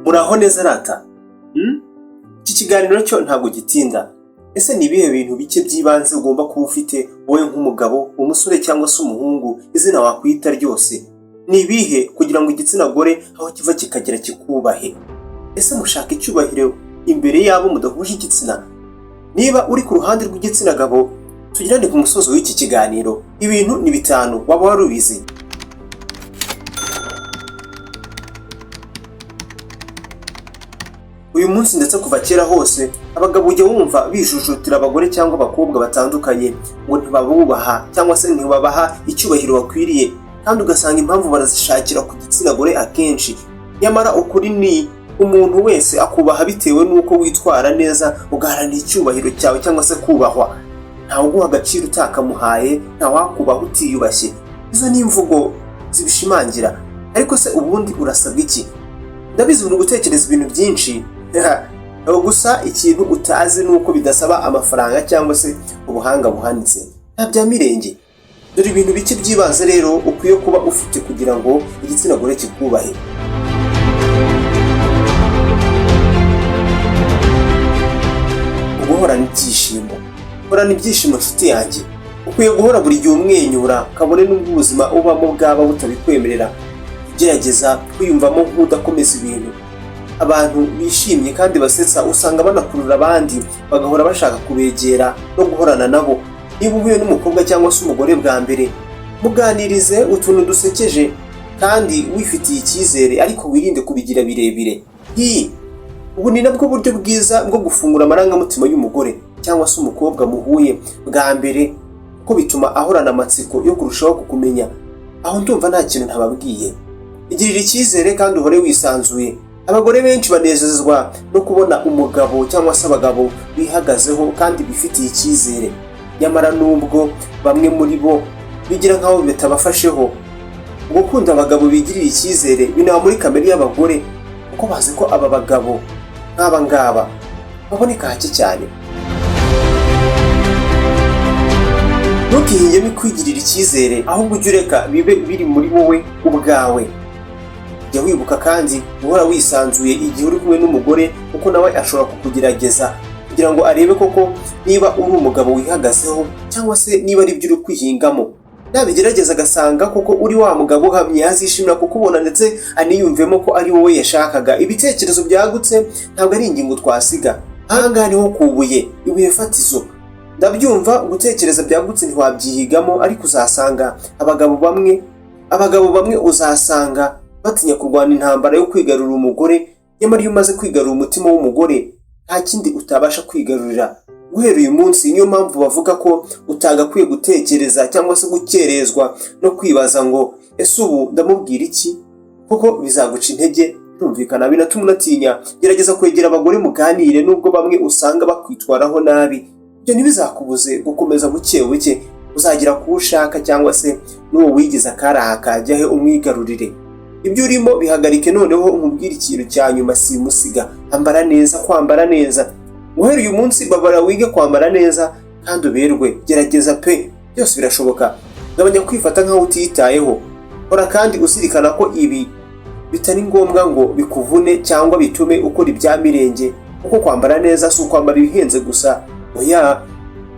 Muraho neza rata? Iki kiganiro cyo ntabwo gitinda. Ese ni ibihe bintu bike by'ibanze ugomba kuba ufite wowe nk'umugabo, umusore cyangwa se umuhungu, izina wakwita ryose? Ni ibihe kugira ngo igitsina gore aho kiva kikagera kikubahe? Ese mushaka icyubahiro imbere y'abo mudahuje igitsina? Niba uri ku ruhande rw'igitsina gabo, tugirane ku musozo w'iki kiganiro. Ibintu ni bitanu waba wari ubizi. Uyu munsi ndetse kuva kera hose, abagabo ujya wumva bijujutira abagore cyangwa abakobwa batandukanye ngo ntibabubaha cyangwa se ntibabaha icyubahiro bakwiriye, kandi ugasanga impamvu barazishakira ku gitsina gore akenshi. Nyamara ukuri ni umuntu wese akubaha bitewe n'uko witwara neza, ugaharanira icyubahiro cyawe cyangwa se kubahwa. Ntawe uguha agaciro utakamuhaye, ntawakubaha utiyubashye. Izo ni imvugo zibishimangira. Ariko se ubundi urasabwa iki? Ndabizi uri gutekereza ibintu byinshi. Gusa ikintu utazi ni uko bidasaba amafaranga cyangwa se ubuhanga buhanitse, nta bya mirenge. Dore ibintu bike by'ibanze rero ukwiye kuba ufite kugira ngo igitsina gore kikubahe. Guhorana ibyishimo. Horana ibyishimo nshuti yanjye. Ukwiye guhora buri gihe umwenyura, kabone n'ubwo ubuzima ubamo bwaba butabikwemerera. Gerageza kwiyumvamo nk'udakomeza ibintu. Abantu bishimye kandi basetsa usanga banakurura abandi, bagahora bashaka kubegera no guhorana nabo. Niba uhuye n'umukobwa cyangwa se umugore bwa mbere, muganirize utuntu dusekeje kandi wifitiye icyizere, ariko wirinde kubigira birebire. Ubu ni nabwo buryo bwiza bwo gufungura amarangamutima y'umugore cyangwa se umukobwa muhuye bwa mbere, kuko bituma ahorana amatsiko yo kurushaho kukumenya. Aho ndumva nta kintu ntababwiye. Igirira icyizere kandi uhore wisanzuye. Abagore benshi banezezwa no kubona umugabo cyangwa se abagabo bihagazeho kandi bifitiye icyizere. Nyamara nubwo bamwe muri bo bigira nk'aho bitabafasheho, gukunda abagabo bigirira icyizere binaba muri kamere y'abagore, kuko bazi ko aba bagabo nk'aba ngaba baboneka hake cyane. Ntukihingemo kwigirira icyizere, ahubwo ujye ureka bibe biri muri wowe ubwawe. Jya wibuka kandi guhora wisanzuye igihe uri kumwe n'umugore, kuko nawe ashobora kukugerageza kugira ngo arebe koko niba uri umugabo wihagazeho cyangwa se niba ari ibyo uri kwihingamo. Nabigerageza agasanga koko uri wa mugabo uhamye, azishimira kukubona ndetse aniyumvemo ko ari wowe yashakaga. Ibitekerezo byagutse ntabwo ari ingingo twasiga. Aha ngaha niho kubuye ibuye fatizo. Ndabyumva, gutekereza byagutse ntiwabyihigamo, ariko uzasanga abagabo bamwe uzasanga batinya kurwana intambara yo kwigarurira umugore. Nyamara iyo umaze kwigarurira umutima w'umugore, nta kindi utabasha kwigarurira. Guhera uyu munsi, niyo mpamvu bavuga ko utagakwiye gutekereza cyangwa se gukerezwa no kwibaza ngo ese ubu ndamubwira iki, kuko bizaguca intege, birumvikana, binatuma unatinya. Gerageza kwegera abagore muganire, nubwo bamwe usanga bakwitwaraho nabi. Ibyo ntibizakubuze gukomeza buke buke, uzagera ku wo ushaka cyangwa se n'uwo wigize akaraha kajya he umwigarurire. Ibyo urimo bihagarike. Noneho umubwire ikintu cya nyuma simusiga: ambara neza. Kwambara neza. Guhera uyu munsi, babara wige kwambara neza kandi uberwe. Gerageza pe, byose birashoboka. Gabanya kwifata nk'aho utiyitayeho. Hora kandi uzirikana ko ibi bitari ngombwa ngo bikuvune cyangwa bitume ukora ibya mirenge, kuko kwambara neza si ukwambara ibihenze gusa, oya.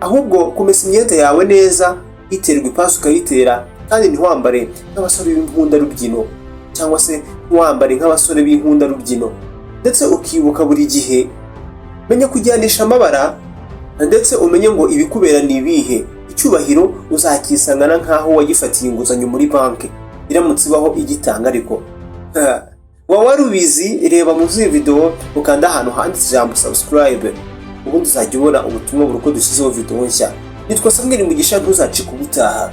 Ahubwo kumesa imyenda yawe neza, iterwa ipasi ukayitera, kandi ntiwambare nk'abasore b'inkundarubyino cyangwa se ntiwambare nk'abasore b'inkundarubyino. Ndetse ukibuka buri gihe, menya kujyanisha amabara, ndetse umenye ngo ibikubera ni ibihe. Icyubahiro uzakisangana nk'aho wagifatiye inguzanyo muri banki, iramutse ibaho igitanga. Ariko waba wari ubizi? Reba munsi y'iyi video, ukanda ahantu handitse ijambo subscribe, ubundi uzajya ubona ubutumwa buri uko dushyizeho video nshya. Nitwa Samuel Mugisha, ntuzacike ubutaha.